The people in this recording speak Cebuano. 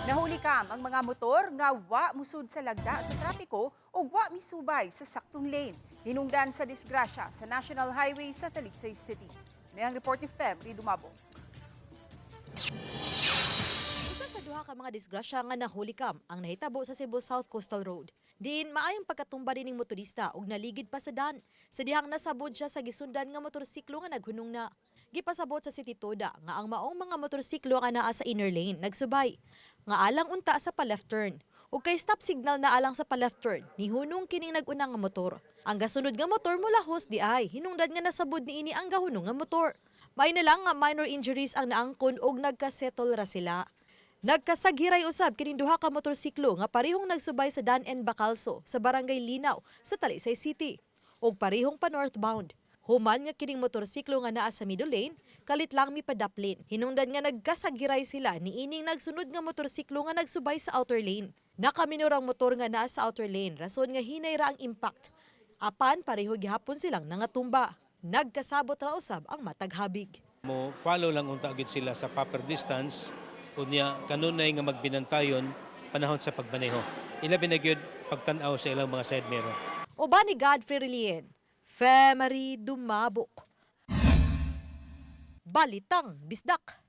Nahuli kam ang mga motor nga wa musud sa lagda sa trapiko o wa misubay sa saktong lane. Hinungdan sa disgrasya sa National Highway sa Talisay City. May ang report ni Femry Dumabo. Usa sa duha ka mga disgrasya nga nahulikam ang nahitabo sa Cebu South Coastal Road. Diin maayong pagkatumba dining motorista ug naligid pa sa dan. Sa dihang nasabod siya sa gisundan nga motorsiklo nga naghunong na. Gipasabot sa City Toda nga ang maong mga motorsiklo nga naa sa inner lane nagsubay. Nga alang unta sa pa-left turn. Ug kay stop signal na alang sa pa-left turn, nihunong kining nag-una nga motor. Ang gasunod nga motor mulahos di ay, hinungdan nga nasabod niini ang gahunong nga motor. May na lang nga minor injuries ang naangkon ug nagkasettle ra sila. Nagkasaghiray usab kining duha ka motorsiklo nga parehong nagsubay sa Dan N. Bacalso sa Barangay Linaw sa Talisay City ug parehong pa northbound. Human nga kining motorsiklo nga naa sa middle lane, kalit lang mipadap lane. Hinungdan nga nagkasaghiray sila niining nagsunod nga motorsiklo nga nagsubay sa outer lane. Nakaminor ang motor nga naa sa outer lane, rason nga hinay ra ang impact. Apan pareho gihapon silang nangatumba. Nagkasabot ra usab ang matag habig. Mo follow lang unta gyud sila sa proper distance, unya kanunay nga magbinantayon panahon sa pagmaneho. Ilabi na gyud pagtan-aw sa ilang mga side mirror. Uban ni Godfrey Relien, Femery Dumabok. Balitang Bisdak.